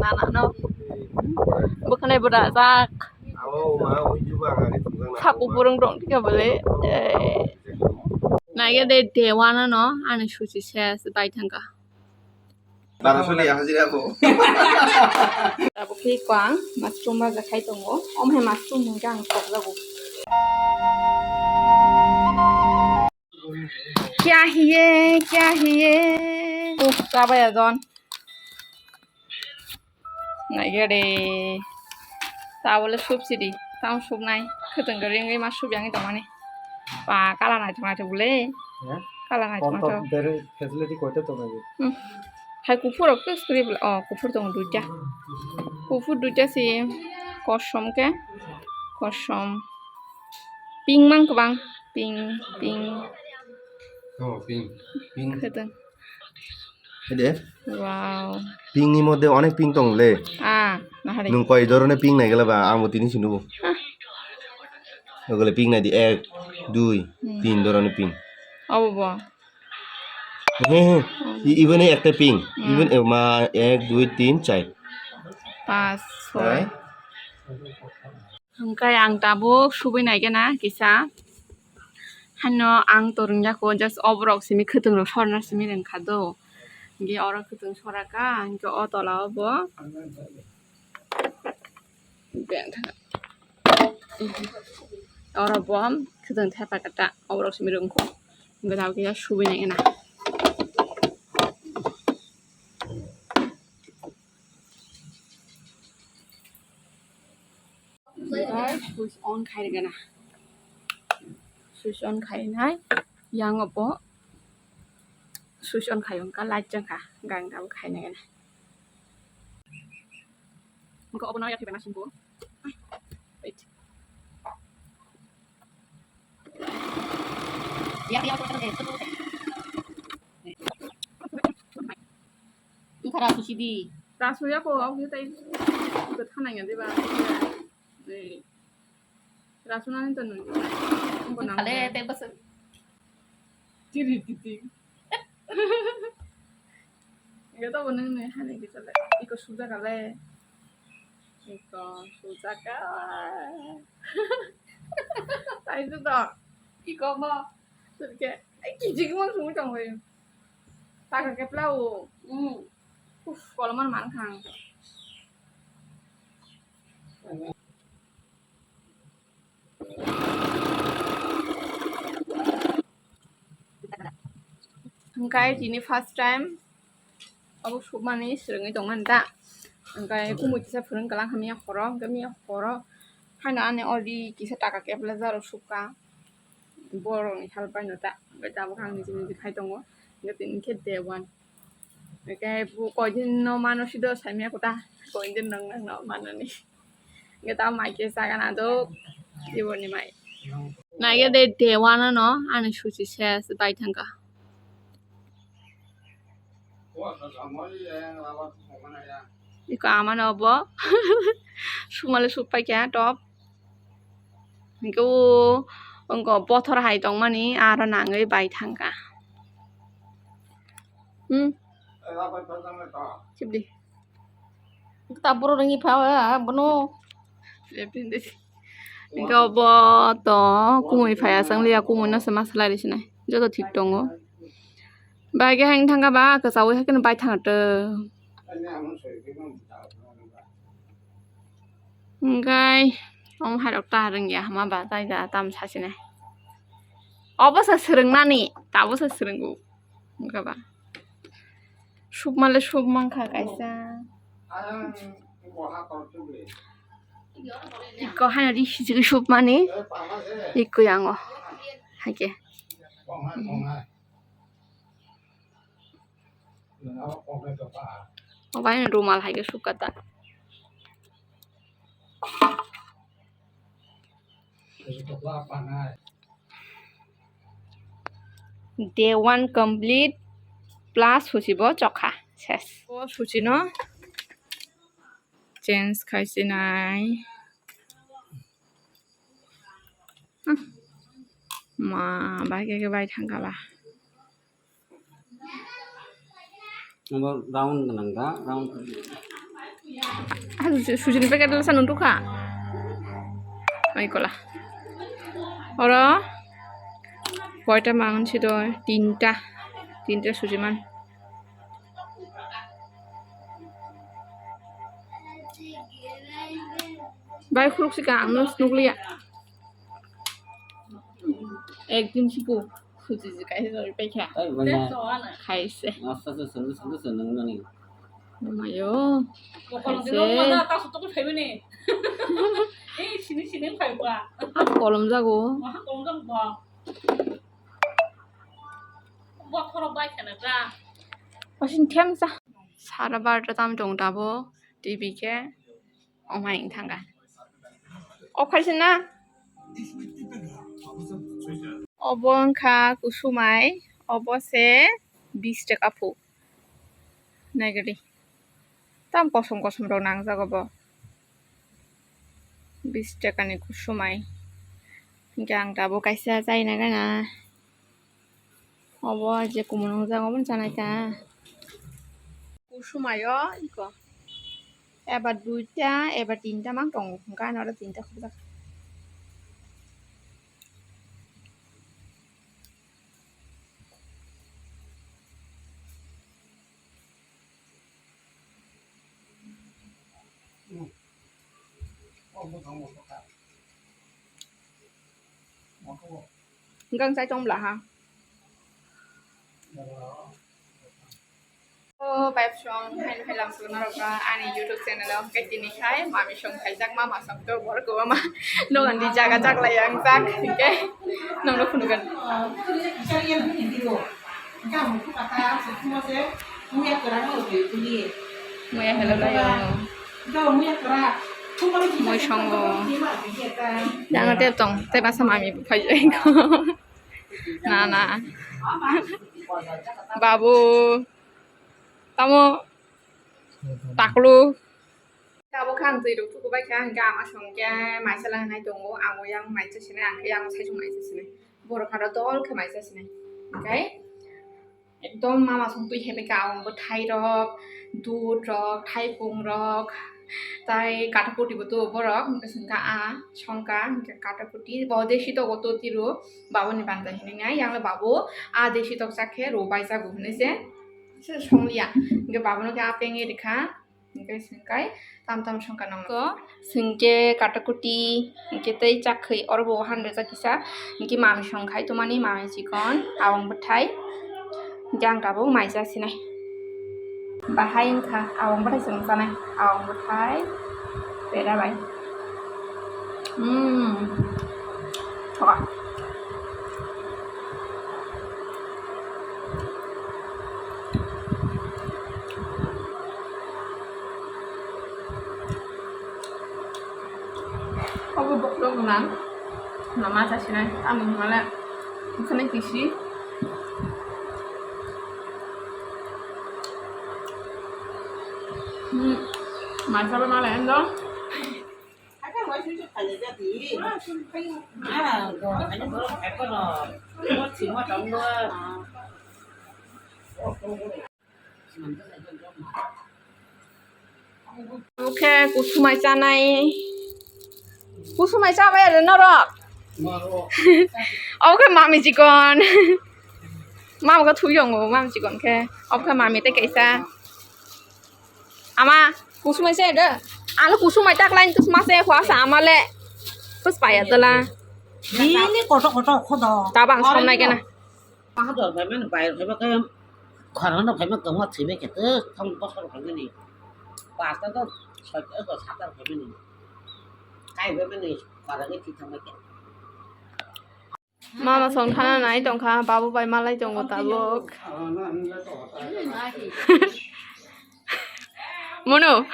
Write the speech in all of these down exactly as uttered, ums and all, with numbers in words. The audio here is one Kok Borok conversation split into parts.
Ano bwkhanai bwrajak. Sakupurung dong tika bole. Naige de dewana no ani suchi ses bai thangka. Bara suli hajira bo. Abo khe ko ang mushroom baja khai tongo. Om he mushroom mungkha ang sokjago. Kya hiye, kya hiye? Uf, chabai adon. Naigere. Tabole sup sidi. Tam sup nai. Khwtwng ring ring ma sup yang tongmani. Ba kala nai tong nai tong bole. Ya? Kala nai tong nai tong. Dere facility koita tong nai? Hmm. Hai kuphur rok khe script, oh, kuphur tongo duita. Kuphur duita si kosom khe, kosom. Pink mang kwbang, pink, pink. Oh, pink, pink. Khwtwng. Hai de. Wow. Pink ni modde onek pink tong le. Ah, nahari. Nwng koi dhoroner pink nai gela ba, ang bo tini si nugo. Hah. Ogole pink nai di, ek, dui, hmm, tin dhoroner pink. Abo bo. He, he. I-, iben ekta pink. Hmm. Iben, eh, ma, ek, dui, tin, char. Pas, soi. Hai. Hwnkhe ang tabuk subui nai gana kisa. Hano ang to rwngya kho, just oborok simi khwtwng rok sorna simi rwngkha do. Hwnkhe oro khwtwng soraka, hwnkhe o tola o bo. Oro bo khwtwng thepa kata, oborok simi rwngkho. Hwnkhe tabuk kisa subui nai gana. Switch on khai gana. Switch on khai nai. Yang obo switch on khai wngkha, light changkha. Gang tabuk khai nai gana. Wngkha obo no yakhi bai ma singko. Wait. Yak, yak, yak, yak. Wngkha rasu sidi. Rasu ya ko, aku tai ko thanang ya deba. Eh. Rasu nani to nung. Khale te bas. Tiri titi. Iko to bo nung nung hani kita le. Iko suja kale. Iko suja ka. Tai tu to. Iko mo. Sutke. Ai, kijik mo sungwi tong bai. Taka kepla o. Hmm. Uf, koloman man khang. Hwnkhe tini first time obo submani swrwngwi tongmani da. Hwnkhe kumui kisa phwrwng kwlang kha miya horo, hwnkhe miya horo haino ani already kisa taka kepla jaro subkha. Borokni sal paino ta, hwnkhe tabuk ang niji niji khai tongo, hwnkhe tini khe day one. Hwnkhe bo koidin no mano sido saimya kota, koidin nang nang no manani. Hwnkhe ta mai khe chagana do, iboni mai. Naikhe de day one no ani suchi ses bai thangkha. Iko amano obo sumale suk paikha top. Hwnkhe o wngkha bothor hai tongmani aro nangwi bai thangkha. Hmm. Sibdi. Taboro ringi pha bono. Hwnkhe obo to kumui phai asang liya, kumui no se ma salai rw sinai. Joto thik tongo. Bai khe haino thangkha ba kwchao hai kheno bai thangtw. Hwnkhe omo hai rok ta rwngya hama ba tai da tam sasinai. Obo se swrwngmani, tabo se swrwngo. Hwnkhe ba. Sukmale suk mankha kaisa. Iko haino ri sijigwi sukmani. Iko yango. Haikhe. Obo haino rumal haikhe sukha ta. Day one complete plus suchi bo chokha ses. O suchi no change khai sinai. Ma bai khe bai thangkha ba. Abo round gwnang da, round. Suji, sujini packet lasa nung tukha. Ai kola. Oro koita mangan si do, tinta. Tinta suji man. Bai khuluk sika ang no nukliya. Ekdin siku suji ji kaisa jori paikha. Ai, bana. Khaise. Asta se sungguh sungguh seneng nani. Mayo. Khaise. Kolom jago. Wasin themsa. Sara barta tam tong tabo T V khe. Omai wng thangkha. Off khaisina. Obo wngkha kusumai, obo se bis taka phu. Naigadi. Tam kosom kosom rok nangjak obo. Bis taka ni kusumai. Hinkhe ang tabuk kaisa chaina gana. Obo je kumun wngjak obo chanai ta. Kusumayo iko. Eba duita, eba tinta mang tongo. Gana oro tinta khobjak. Hingke ang chai tong bwla ha. O bai song hai hai lam song norok ani YouTube channel o hingke tini khai mami song khaijak mama song to borok kwbangma dogan di jaga jak lai ang jak hingke nongno phunukgwn. Muya hello layo. Moi songo. Jang tep tong, tep asa mami phai jai ko. Na, na. Babu. Tamo. Taklu. Tabo kha ang twi rok thuku bai kha, hingke ama song khe maisa lanai tongo, amo yang maisa sinai, ang khe yang sai song maisa sinai. Borok haro dol khe maisa sinai. Hingke. Ekdom mama song twi hebai ka, ang bwthai rok, dud rok, thaipung rok, tai katakuti bo tuo borok, hingke sengka a songka, hingke katakuti, bo desi tok o tuo tiro, babu ni banta hinui nai, yang le babu a desi tok chak khe ro bai jago hinui se, se song liya, hingke babu no khe a peng e rikha. Hingke sengkai tam tam songka nang ko sengke katakuti hingke tei chakhwi oro bo han rwjak kisa hingke mami songkhai tomani mami chikon awang bwthai hingke ang tabuk maisa sinai bahai wngkha awang bwthai chwng chanai awang bwthai pera bai. Hmm. Thoka. Obo bokhorok nang. Mama chasinai. Tamo hwnale. Bwkhani kisi. Hmm. Maisa bai male endo. Oke, kusumai chanai. Kusumai chabai aro norok. Oke, mami chikon. Mama ko thuyo ngo, mami chikon khe. Oke, mami te kaisa. Ama, kusumai se de. Alo kusumai tak lain kusuma se khwa sa ama le. Kus paya tela. Bini koto koto khodo. Tabang somnai kena. Paha dor phaimani bai phaiba khe khorang no phaima kwma thwibai khe tei thang bosor phaimani. Pasta to sat to sat phaimani. Kai phaimani khorang ni thwi thangbai khe. Mama song thana nai tongkha, babu bai malai tongo tabuk. Mono.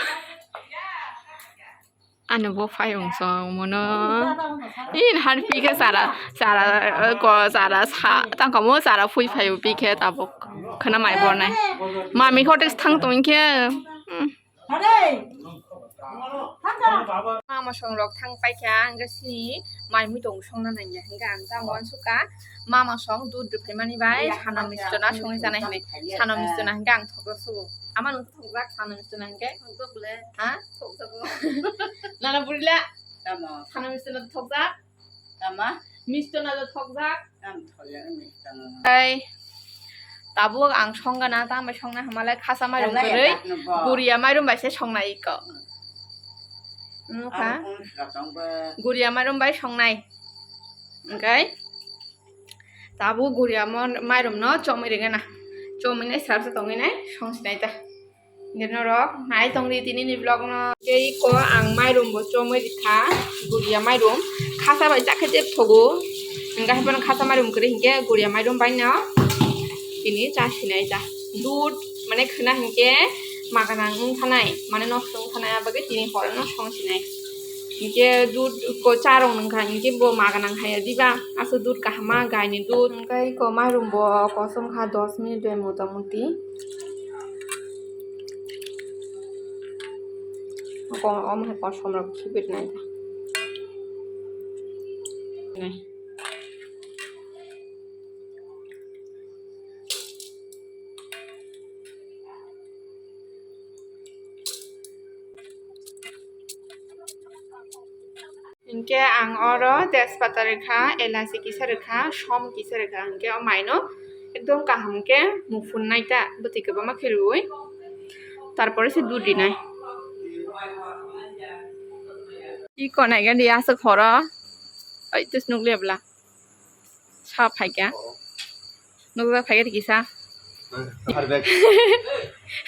Ano bo phai ong song mono. In har pi khe sara, sara, eh, ko sara sa, tang kamo sara phui phai pi khe tabuk. Khana mai bornai. Mami khote thang tong khe. Hmm. Mama song rok thang pai kha, hingke sini mai mui tong song na nangya, hingke ang ta uansuk kha, mama song dud rw phaimani bai, sana misto na songwi chanai hinui, sana misto na hingke ang thokjak sugo. Ama nung thokjak sana misto na hingke? Thokjak le. Ha? Thokjak le. Nana burila. Tamo. Sana misto na thokjak. Tama. Misto na thokjak. Tam thokjak misto na. Ai. Tabuk ang songna, tamo songna hamalai khasa mairum kwrwi. Guria mairum bai se songnai iko. Nukha. Guria mairum bai songnai. Hwnkhe tabuk guria mo-, mairum no chomwi ringana. Chomwi nai srapsa tongwi nai songsinai ta. Hwnkhe norok nai tongdi tini ni vlog no. Tei iko ang mairum bo chomwi rikha, guria mairum. Khasa bai chakhe je thogo. Hwnkhe haiphano khasa mairum kwrwi hwnkhe guria mairum bai no tini chasinai ta. Dud mane khwna hwnkhe maganang wng thanai, mane nosto wng thanai, abagwi tini horo no songsinai. Hwnkhe dud ko charong nungkha, hwnkhe bo maganang haiya diba, aswk dud kaham ma gaini dud. Hwnkhe iko mairum bo kosom kha dos minute bai mota muti. Ko-, omo hai kosom rok khibir nai ta. Nai. Hinkhe ang oro tejpata rwkha, elachi kisa rwkha, som kisa rwkha, hinkhe o maino ekdom kaham khe muphun nai ta, bwtwi kwbangma khe rwui, tarpore se dud rinai. Iko nai gani aswk horo, ai tus nukliya bwla. Sa phaikha. Nukjak phaikha kisa.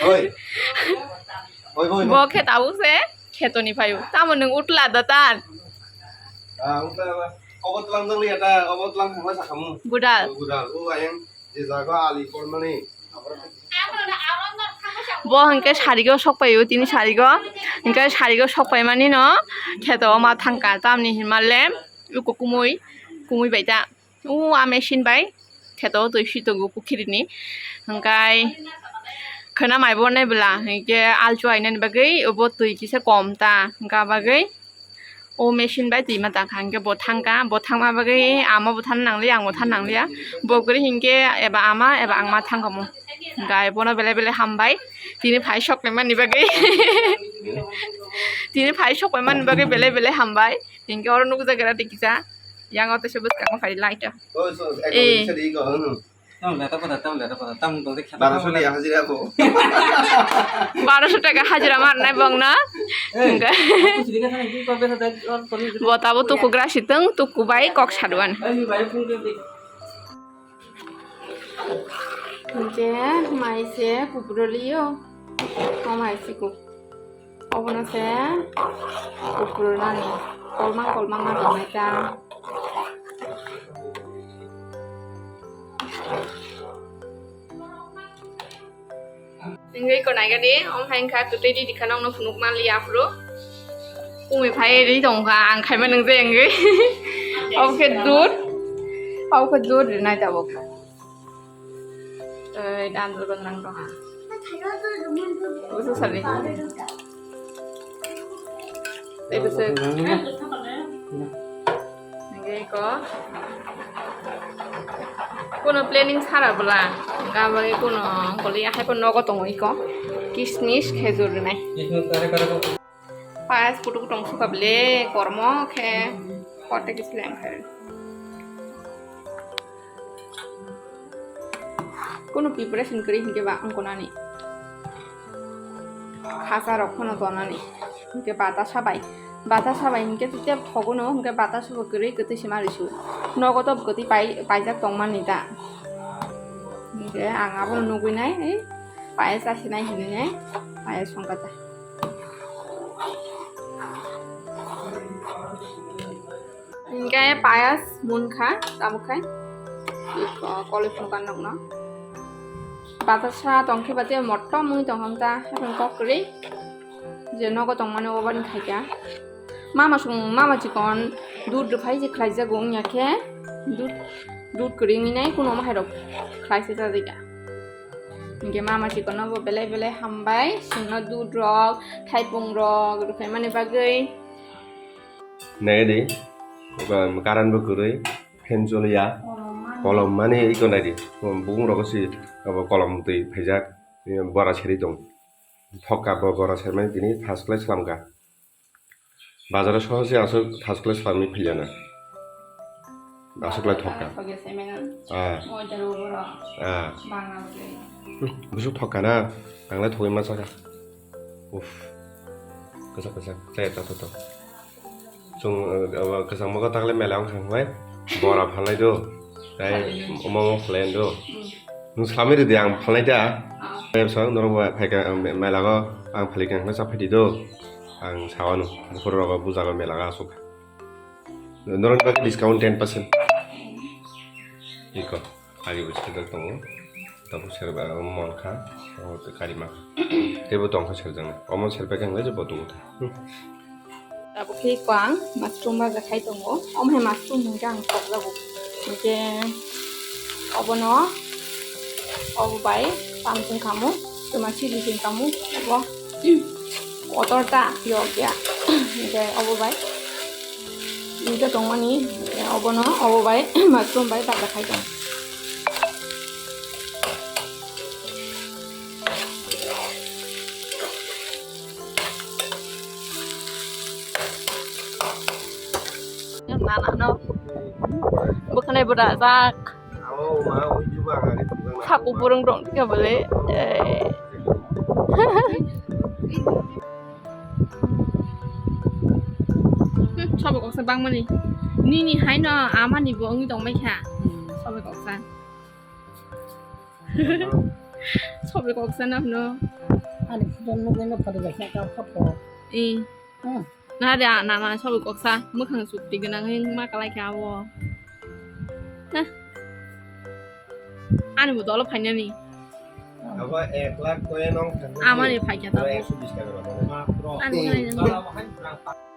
Oi. Oi, oi, oi. Bo khe tabuk se khetoni phaio. Tamo nwng utla da tan? Ah, utla ba. Obo tlang dong liya ta, obo tlang thangma sakhamu. Gudal. Gudal. O ayang je jaga ali kormani. Bo hwnkhe sarigo sok paio, tini sarigo. Hwnkhe sarigo sok paimani no kheto ma thangkha, tamni hinma le uko kumui, kumui bai ta. O a machine bai kheto twi si tongo pukhiri ni. Hwnkhe khwna mai bo nai bwla, hwnkhe alchu ainani bagwi obo twi kisa kom ta, hwnkha bagwi. O machine bai twi ma tangkha, hwnkhe bo thangkha, bo thangma bagwi ama bo thang nangliya, ang bo thang nangliya. Bo kwrwi hinkhe eba ama eba ang ma thangkha mo. Hwnkhe bono belai belai hambai. Tini phai sok naimani bagwi. Tini phai sok naimani bagwi belai belai hambai. Hinkhe oro nukjak gra tikisa. Yang o teisa bwskango phai light o. Oh, so, eh. Tamo leta pada, tamo leta pada, tamo dole khata Baroso taka hajira bo. Baroso taka hajira marnai bongno. Eh, hwnkhe. Bo tabo tukugra sitwng, tuku bai kok saduan. Hwnkhe mai se kubroliyo. O mai sikuk. Obono se kuprunani kolmang kolmang ma tongnai ta. Wngwi ko naigadi, omo hai wngkha kwtwi ridi kha nokno phunuk manliya aphuru. Kumui phai ri tongkha, ang khaima nwngjai wngwi. Obo khe dud, obo khe dud rinai tabuk. Ei, dan dud nang tongha. Busu sari. Tei busu. Nangko. Kono planning sara bwla. Gabagwi kono goli ahai po nogo tongo iko. Kismis khejur rinai. Payas kutuk tong suka bele kormo khe kote kislem khe. Kono preparation kwrwi hinkhe ba wngkha nani. Khasa rok phano tonani. Hinkhe batasa bai. Batasa bai hinkhe tei thogono hinkhe batasa bo kwrwi kwtwi se ma risu. Nogo to kwtwi pai, paijak tongmani ta. Hinkhe ang abono nugwi nai, ei, payas chasinai hinwi nai, payas songkha ta. Hinkhe payas munkha, tabuk khai. Iko koloi phunukha nokno. Batasa tongkhe ba tei motom wngwi tongkha ta, haphang kok kwrwi. Je nogo tongmani obani khaikha. Mama song, mama chikon dud rwphai je khlaijago wngya khe dud, dud kwrwi wngwi nai kuno omo hairok khlaisa chajakya. Hinkhe mama chikon no bo belai belai hambai, chwngno dud rok, thaipung rok rwphaimani bagwi. Naidi, current bo kwrwi, fan choliya, kolom mani iko naidi, bung rogo si abo kolom twi phaijak, bora seri tong, thokka bo bora sermani tini first class lamka. Bazar o sohor se aswk thas khlai swlamwi phailyana. Aswk lai thokka. Thokya se mena. Ah. Moidar uboro. Ah. Bangna bwtwi. Hmm, busuk thokka na. Ang lai thogwi ma chakha. Uff. Kwchak kwchak. Chaya ta to to. Chwng, uh, uh, kwchang mogo tagle mela wng thang bai. Bora phalnai do. Tai momo phalai do. Hmm. Nwng swlamwi rwdi ang phalnai da. Ah. Tei bwswk norok bai phaikha, uh, me-, mela go ang phalikha hwnwi cha phaidi do. Ang sawano buphuru rogo bujago mela go aswk. Norok bagwi discount ten percent. Iko, agi bo sejak tongo. Tabuk serba mon kha, o tei karima kha. Teibo tong kha serjaknai. Omo serpai khe ang lai je bo tongo tha. Tabuk khe iko ang mushroom baja khai tongo. Omo hai mushroom hwnkhe ang sokjago. Hwnkhe obono, obo bai tamsong khamu, twma chili sing khamu, obo kotor ta yok ya. Hwnkhe obo bai. Tongmani, obono, obo bai, mushroom bai bata khai tong. Nana no. Bwkhanai bo dajak. Saku burung rok khe bole. Eh. Hmm, sobo koksa bangmani. Nini haino amani bo wngwi tongbai kha. Sobo koksa. Sobo koksa no hwno. Ani photo nugwi no photo bai kha ka photo. Eh. Hmm. Na de, na, na, sobo koksa, mwkhang chukti gwnang wng ma kalai kha abo. Heh. Ani bo dolo phainani. Abo ek lakh koi nong thangwi. Amani phaikha ta. Ekso bish taka rw mano. Ani phainani.